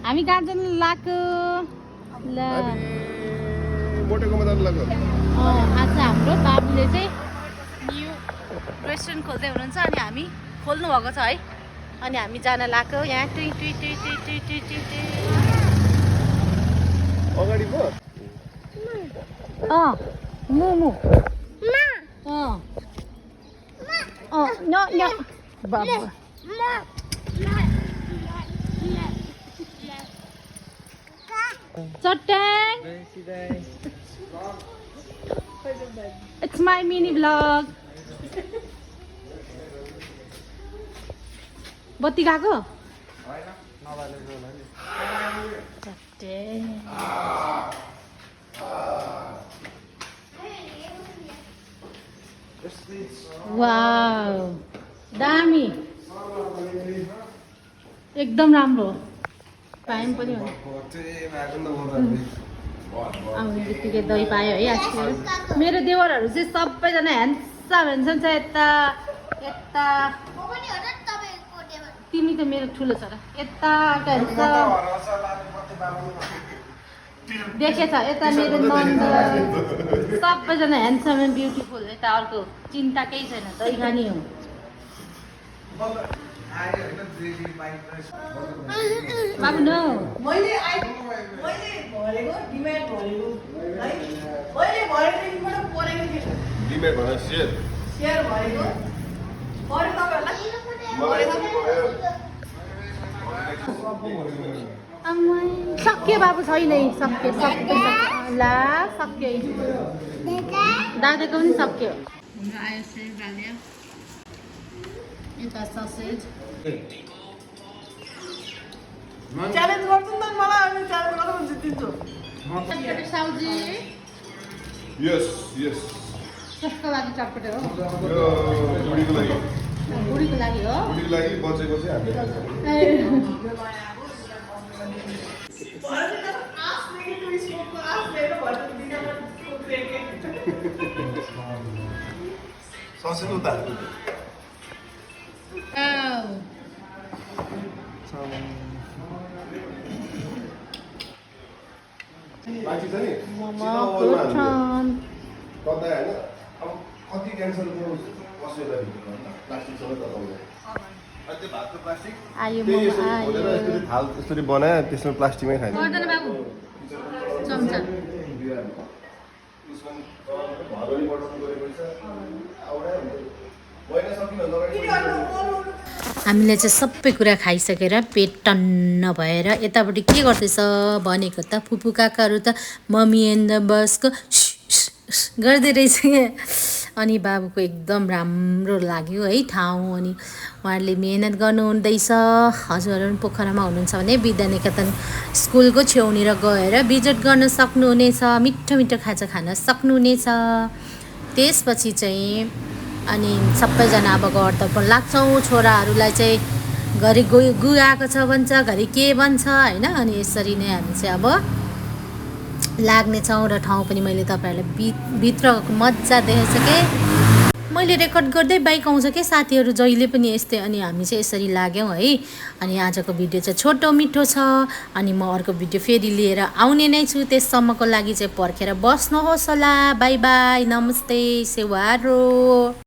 हामी कहाँ जानु लाग्यो ल मोटेकोमा जानु लाग्यो आज हाम्रो बाबुले चाहिँ न्यू रेस्टुरेन्ट खोल्दै हुनुहुन्छ अनि हामी खोल्नु भएको छ है अनि हामी जान लाग्यो यहाँ टुई टुई टुई टुई टुई टुई टुई टुई अगाडि पो मोमो न न बाबु चट्याङ It's my mini vlog. बत्ती गएको वाउ दामी एकदम राम्रो टाइम पनि हो आउने बित्तिकै दही पायो है आजकल मेरो देवरहरू चाहिँ सबैजना ह्यान्डसम छ यता यता तिमी त मेरो ठुलो छ र यता देखेछ यता मेरो नन्द सबैजना ह्यान्डसम एन्ड ब्युटिफुल यता अर्को चिन्ता केही छैन दही खाने हो बाबु नो सक्यो बाबु छैन सक्यो सक्यो ला सक्यो दादाको पनि सक्यो आयो यता ससेज च्यालेन्ज गर्छु नि त मलाई अनि च्यालेन्ज गर्नु भने जित्दिन्छु साउजी यस यस कसको लागि चटपटे हो यो बुढीको लागि बुढीको लागि हो बुढीको लागि बचेको चाहिँ ससेको त मान्छे छ नि कता होइन अब कति क्यान्सरको कसैलाई प्लास्टिकसँग तताउँछ त्यो भातको प्लास्टिक आयो त्यसरी थाल त्यसरी बनायो त्यसमा प्लास्टिकमै खाइन्छ गर्दैन बाबु चम्चा हामीले चाहिँ सबै कुरा खाइसकेर पेट टन्न भएर यतापट्टि के गर्दैछ भनेको त फुपू काकाहरू त मम्मी एन्ड द बसको गर्दै रहेछ अनि बाबुको एकदम राम्रो लाग्यो है ठाउँ अनि उहाँहरूले मिहिनेत गर्नुहुँदैछ हजुरहरू पनि पोखरामा हुनुहुन्छ भने विद्यानिकेतन स्कुलको छेउनेर गएर भिजिट गर्न सक्नुहुनेछ मिठो मिठो खाजा खान सक्नुहुनेछ त्यसपछि चाहिँ अनि सबैजना अब घर त लाग्छौँ छोराहरूलाई चाहिँ घरि गएको छ भन्छ घरि के भन्छ होइन अनि यसरी नै हामी चाहिँ अब लाग्नेछौँ र ठाउँ पनि मैले तपाईँहरूलाई भित्रको मजा देखाइसकेँ मैले रेकर्ड गर्दै बाइक आउँछ के साथीहरू जहिले पनि यस्तै अनि हामी चाहिँ यसरी लाग्यौँ है अनि आजको भिडियो चाहिँ छोटो मिठो छ अनि म अर्को भिडियो फेरि लिएर आउने नै छु त्यससम्मको लागि चाहिँ पर्खेर बस्नुहोस् होला बाई बाई नमस्ते सेवारो